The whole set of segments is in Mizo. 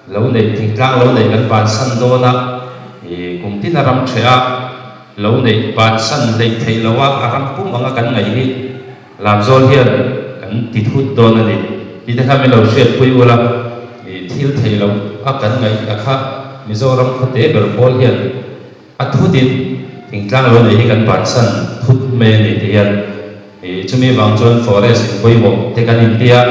Lo neih thingtlang lo neih kan bansan dawn a, ih kum tin a ram ṭheh a, lo neih bansan hleih theih lo a, a ram pum anga kan ngaih hi Lamzawl hian kan ti thut dawn a ni. Tih te kha min lo hriatpui ula, ih thil theih loh a kan ngaih a kha Mizoram khawte ber pawl hian a thutin thingtlang lo neih hi kan bansan thut mai a ni tih hian ih chumi vang chuan forest in pawimawh te kan intia.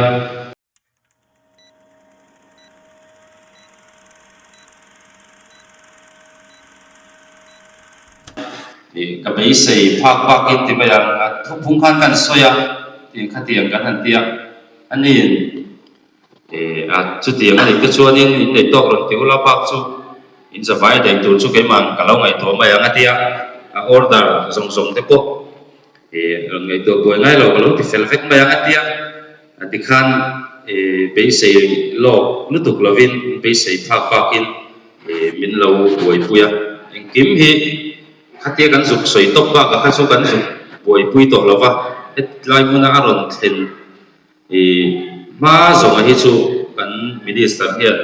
Ka beisei phak bakin ti mai ang, a thuphung khan kan sawi a, tiang khatiang kan han ti a, aniin a chutiang a nih te chuanin in nei tawk rawn ti ula bak chu in zavai daih tur chu keimah ka lo ngaihtuah mai ang a ti a, a order zawng zawng te pawh rawn ngaihtuah buai ngai lo ka lo ti fel vek mai ang a ti a. A tikhan beisei lawk lutuk lovin beisei phak bakin min lo buaipui a. Engkim hi khatia kan zuk sawi tawp bakah kha chu kan zuk buaipui tawh lo va, hetlai hmuna a rawn thlen hma zawnga hi chu kan Minister hian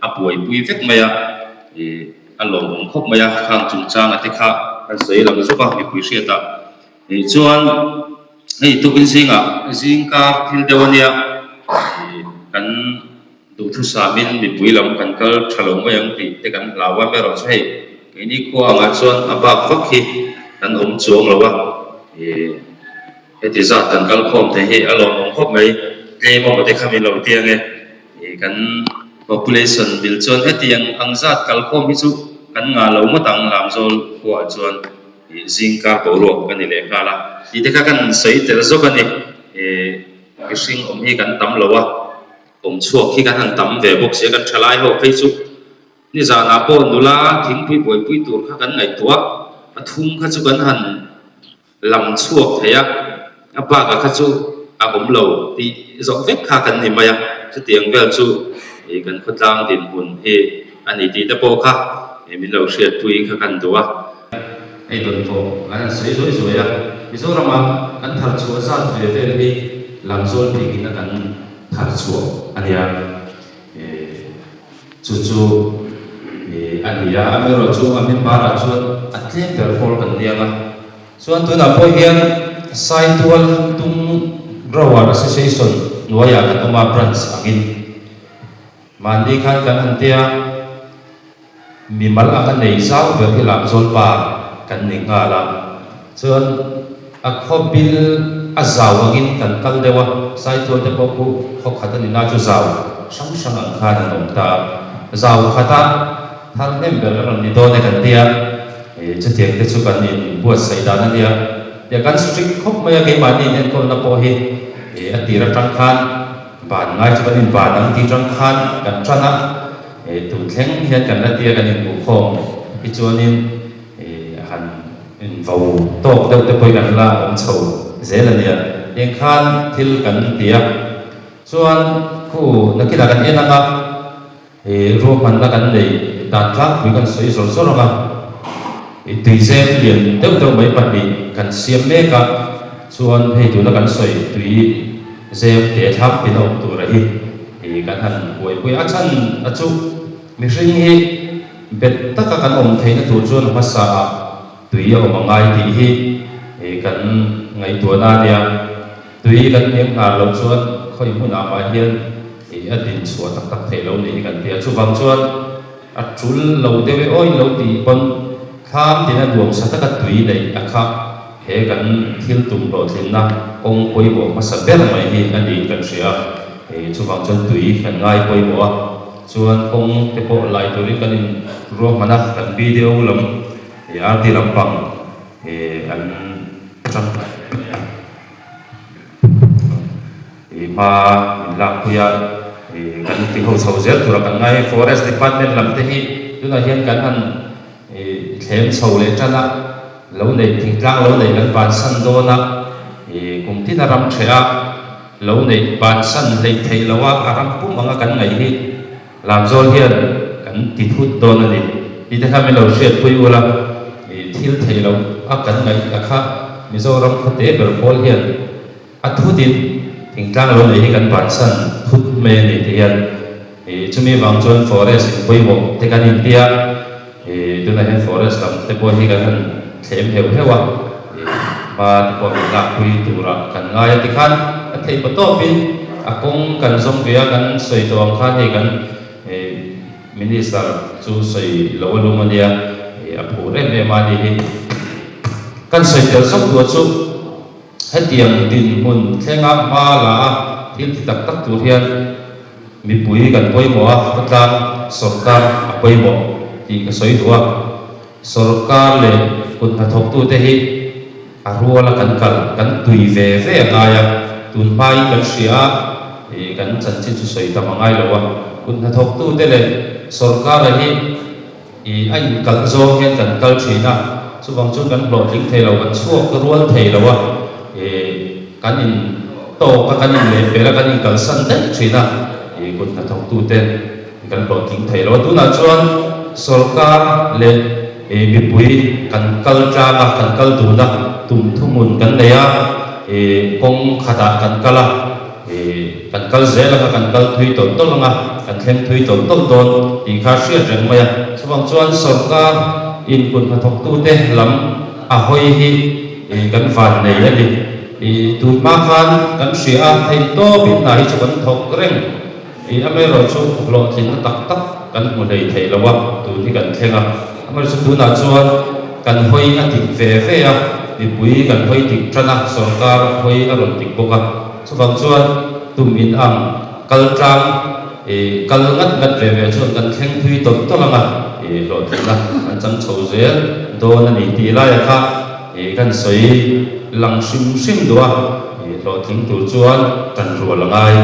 a buaipui vek mai a, a lawmawm khawp mai a, khang chungchanga te kha kan sawi lang zuk a mipui hriatah. Chuan hei tukin zingah zingkar thil deuh a nia, kan duhthusamin mipui lam kan kal tha lo mai ang tih te kan hlau a, amaherawhchu hei keini khua angah chuan a bak vak hi kan awm chuang lo a, heti zat kan kal khawm thei hi a lawmawm khawp mai, tlem a mawte kha min lo ti ange, kan population bil chuan hetiang ang zat kal khawm hi chu kan ngah lo ngawt ang Lamzawl khuaah chuan. Ih zingkar boruak ka ni leh nghal a, tih te kha kan sawi tel zawk a ni. Ih mihring awm hi kan tam lo a, awm chhuak hi kan han tam ve bawk sia, kan thalai ho phei chu nizanah pawh nula thingpui buaipui tur kha kan ngaihtuah a, pathum kha chu kan han lam chhuak thei a, a bakah kha chu a awm lo tih zawh vek kha kan ni mai a, chutiang vel chu ih kan khawtlang dinhmun hi a ni tih te pawh kha ih min lo hriatpui kha kan duh a. Hei dawnfawh kan han sawi zuai zuai a, Mizorama kan thar chhuah zat ve vel hi Lamzawl bikin a kan thar chhuah a nia. Chu chu a ni a, amaherawh chu a member ah chuan a tlem ber pawl kan niang a. Chuan tunah pawh hian Saitual Tung Grower Association hnuaiah kan awm a, branch angin. Mahni khan kan han tia. Mimal anga nei zau ber hi Lamzawl pa kan ni nghal a, chuan a khaw bil a zau angin kan kal deuh a, Saitual te pawh khu khaw khat a ni na chu zau hrang hrang ang khan an awm ta a, zau khata thar hnem ber a rawn ni dawn e kan tia, chutiang te chu kan inbuatsaih dan a nia, tia kan strict khawp mai a keimahni inenkawlna pawh hi a tir atang khan ban ngai chu kan inban ang tih tang khan kan tan a. Tun thleng hian kan la tia kan inhmuh khawm hi chuanin han invo tawk deuh te pawhin an la awm chho zel a nia. Eng khan thil kan ti a, chuan khu nakinah kan en ang a, ruahmanna kan neih dan tlangpui kan sawi zawr zawr ang a, tuizem lian deuh deuh mai pahnih kan siam mek a, chuan hei tuna kan sawi tui zem te thlangpin a awm tur a hi. Hi kan han buaipui a chhan a chu mihring hi bet taka kan awm theihna tur chuan a hmasa ah tui a awm a ngai tih hi kan ngaihtuahna a nia. Tui kan hniam nghal loh chuan khawi hmunah mah hian a din chhuah tak tak theih lo nih hi kan ti a. Chuvang chuan a tul lo deuh e awi lo tih pawn thlam tina nuam sa taka tui neih a kha he kan thil tum hlawhtlinna kawng pawimawh hmasa ber mai hi a niin kan hria a. Chuvang chuan tui kan ngai pawimawh a, chuan kawng te pawh lai turin kan in ruahman a, kan video lam RT lampang an tangkai hle mai a. Hma min lakpui a, kan ti ho chho zel tura kan ngai. Forest department lam te hi tunah hian kan han thlem chho leh tan a, lo neih thingtlang lo neih kan bansan dawn a, kum tin a ram ṭheh a, lo neih bansan hleih theih loh a, a ram pum anga kan ngaih hi Lamzawl hian kan ti thut dawn a ni. Tih te kha min lo hriatpui ula, thil theih loh a kan ngaih a kha Mizoram khawte ber pawl hian a thutin thingtlang lo neih hi kan bansan thut mai a ni tih hian. Ih chumi vang chuan forest in pawimawh te kan intia, ih tunah hian forest lam te pawh hi kan han thlem heuh heuh a, ih hma te pawh min lakpui turah kan ngai a tikhan a theih paw tawpin a kawng kan zawng ve a, kan sawi tawh ang khan hei kan ih minister chu sawi lo a lum a nia, ih a phur em em a ni hi. Kan sawi tel zawk tur chu. Hetiang dinhmun thlenga hma la a thil ti tak tak tur hian mipui kan pawimawh a, khawtlang sawrkar a pawimawh tih ka sawi duh a. Sawrkar leh kut hnathawktute hi a ruala kan kal, kan tui ve ve a ngai a, tun hmain kan hria a, ih kan chanchin chu sawi tam a ngai lo a. Kut hnathawktute leh sawrkara hi. Ih, a inkalh zawng hian kan kal thin a, chuvang chuan kan hlawhtling thei lo, kan chhuak rual thei lo a, ih, kan in tawk a, kan inlehpel a, kan inkalsan daih thin a, ih, kut hnathawktute kan hlawhtling thei lo a. Tunah chuan sawrkar leh ih mipui kan kal tlang a, kan kal dun a, tum thuhmun kan nei a, ih, kawng khatah kan kal a. Ih, kan kal zel anga, kan kal thui tawlh tawlh anga, kan thleng thui tawlh tawlh dawn tih kha hriat reng mai a. Chuvang chuan sawrkar in kut hnathawktute lam a hawi hi ih kan van nei a ni. Ih, tun hma khan kan hria a, theih tawpin hna hi chu kan thawk reng. Ih, amaherawhchu hlawhtlinna tak tak kan hmu hlei thei lo a, tun hi kan thleng a. Amaherawhchu tunah chuan kan hawi a dik ve ve a, mipui kan hawi dik tan a, sawrkar hawi a rawn dik bawk a. Chuvang chuan tum in ang kal tlang ih kal ngat ngat ve ve chuan kan thleng thui tawlh tawlh ang a, ih hlawhtlinna kan chang chho zel dawn a ni tih laia kha ih kan sawi lang hrim hrim duh a, ih hlawhtling tur chuan tan rual a ngai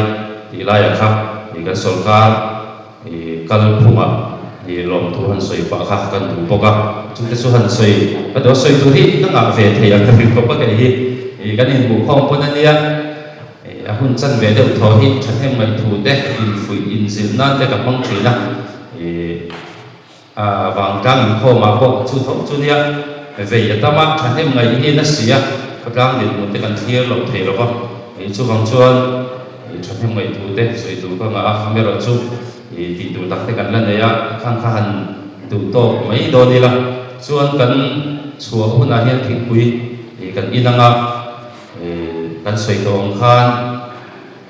tih laia kha ih kan sawrkar ih kal phungah ih lawmthu han sawi pah kha kan duh bawk a, chute chu han sawi ka duh a, sawi tur hi ka ngah ve thei ang ka ring khawp a kei hi ih kan inhmuhkhawm pawn a nia, ih a hun chan ve deuh thaw hi thahnem ngaihthu te infuih inzilh nan te ka hmang thin a, ih a vangtlang inkhawmah pawh chu tho chu nia vei a tam a, thahnem ngaih hi na si a, khawtlang dinhmun te kan thlir loh thei lo va, ih chuvang chuan. Ih thahnem ngaihthu te sawi tur ka ngah a, amaherawhchu ih tih tur tak te kan la nei a, khang kha han duh tawk mai dawn ila chuan kan chhuah hunah hian thingpui ih kan in anga ih kan sawi tawh ang khan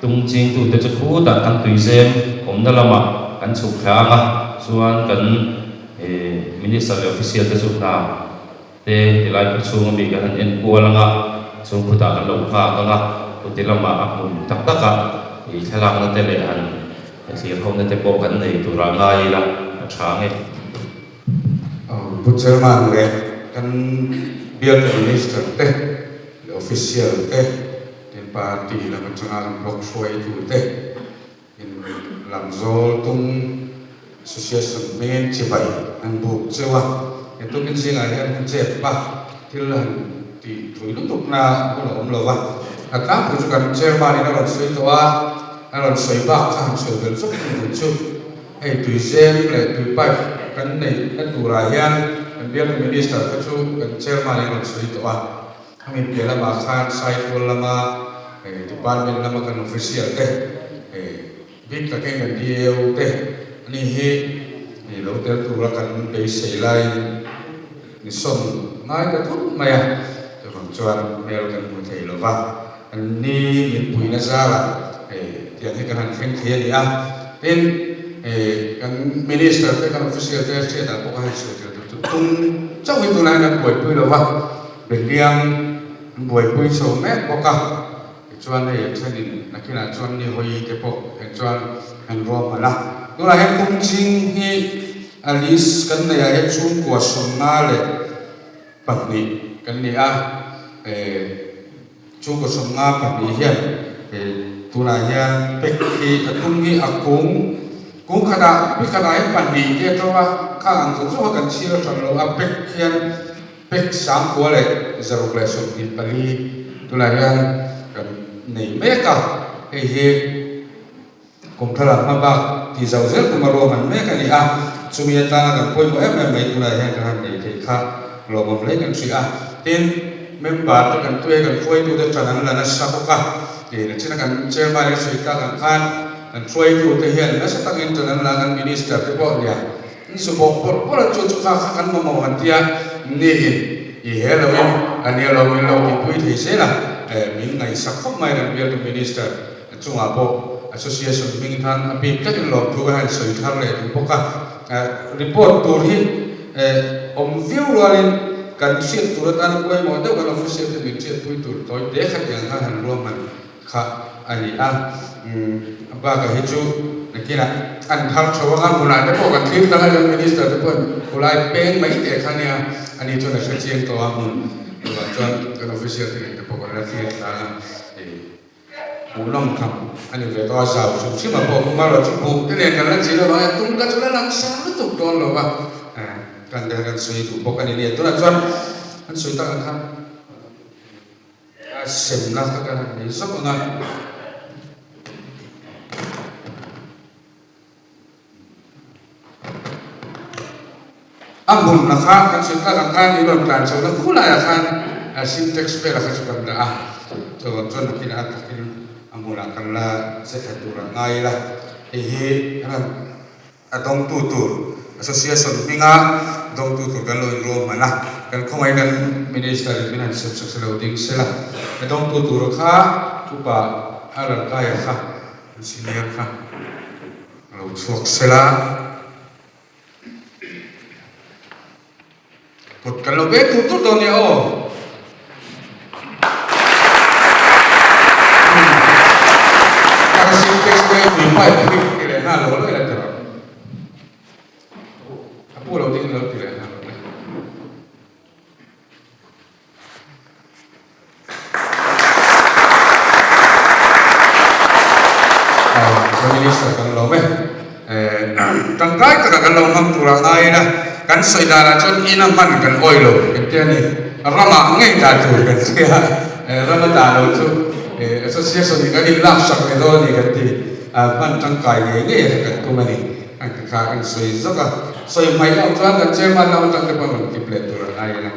tung chingtute chu khutah kan tuizem awmna lamah kan chhuk thla ang a, chuan kan ih minister leh official te chu hna Te tilai khaw chhung ami kan han en kual anga, chung khutah kan lo nghak anga, kuti lamah a hmun tak takah ih thlalakna te leh han thlir hona te pawh kan nei turah ngai ila a tha ang e. Pu Chairman leh kan bialtu Minister te leh Official te, tin Party lam atanga kan block hruaitu te, In lamzawl tung Association hmel chibai an buk cheu a, he tukin zingah hian hun chep pa thil han tih thui lutukna hun a awm lo va. A tlangpui chu kan Chairman in a rawn sawi tawh a, a rawn sawi bak kha han sawi belh chawp thung tur chu hei tuizem leh tui pipe kan neihna turah hian kan bialtu Minister kha chu kan Chairman in a rawn sawi tawh a. Khami piah lamah khan Saitual lama department lama kan official te bik takin kan DAO te ani hi lo tel tura kan beisei laiin ni sawm ngai ta thut mai a, chuvang chuan hmel kan hmu thei lo va, an ni min puihna zarah tiang hi kan han thleng thei a ni a, tin kan minister te kan official te hriatah pawh kha hei sawi tel tur chu tum chauh hi tunah hian an buaipui lo va. Behliang an buaipui chho mek bawk a, tichuan hei a thenin nakinah chuan ni hawi te pawh heng chuan an ruahman a. Tunah hian Pungching hi a list kan neih ah hian chhungkua 52 kan ni a, chhungkua 52 hian tunah hian pack hi a tum hi a kung kung khatah ni khatah hian pahnih te a to a, khang ang zawng zawng a kan chhiar hran lo a pack hian Pek 1624 tunah hian kan nei mek a, hei hi kum thar hma bak tih zo zel kum a ruahman mek a ni a, chumi atanga kan pawimawh em em mai tunah hian kan han nei thei kha lawmawm hle kan hria a, tin member te kan tuai kan hruaitute tan an la nasa bawk a, tih nachina kan chairman in sawi tak ang khan. Kan hruaitute hian nasa takin ṭan an la a, kan Minister te pawh nia an zu bawk bawrh bawrh a, chu chu kha kha kan mamawh han tia niin i he loin a nia lo min lo tihpui thei zel a, min ngaihsak khawp mai kan bialtu Minister chungah pawh Association hming khan a bik takin lawmthu ka han sawi thar leh duh bawk a, report tur hi awm viau rualin kan hriat tur atana pawimawh deuh kan official te min hriatpui tur tawi te khatiang khan han ruahman kha a ni a, a bakah hi chu nakinah an thar tho anga hmunah te pawh kan thlir tlang a, Minister te pawhin khulai peng mai teh kha nia, ani chuan a hre chiang tawh a hmun chuvang chuan kan official te nen te pawh kan la thlir tlang a, hmuhnawm tham a ni ve tawh a, zau hrim hrim a pawh kumar chu buh te nen kan la chil avang hian tum ka chu la lang sang lutuk dawn lo va, kan te kha kan sawi duh bawk a ni nia, tunah chuan kan sawi tak ang khan. A semna kha kan han nei zawk ang a. A hmunna kha kan sawi tak ang khan i rawn tlan chhohna khulaiah khan sintex velah kha chu kan dah a, chuvang chuan nakinah a takin a hmunah kan la che thla tur a ngai ila, hei hi kan han. A dawngtu tur Association hminga dawngtu tur kan lo inruahman a, kan khawngaih kan Minister in min han sem sak se lo ding sela, a dawngtu tur kha upa a rawn kai a kha, an senior kha a lo chhuak sela, kut kan lo beng tur tur dawn nia aw. Ka sim text te tui pipe hi ti leh nghal lo lo ila ti rawh. A pu lo ding lo ti leh nghal lo le. Prime Minister kan lawm e. Tangkai taka kan lo hmang turah ngaiin a, kan sawi danah chuan ina hman kan awi lo kan ti a ni. Ramah ngei dah tur kan ti a, rama dah lo chu Association in kan inlak sak leh dawn a ni kan ti. Hman tangkai ngei ngei a kan tum a ni. An ti kha kan sawi zawk a, sawi hmaih loh chuan kan chairman lam atang te pawh rawn tip leh tur a ngaiin a.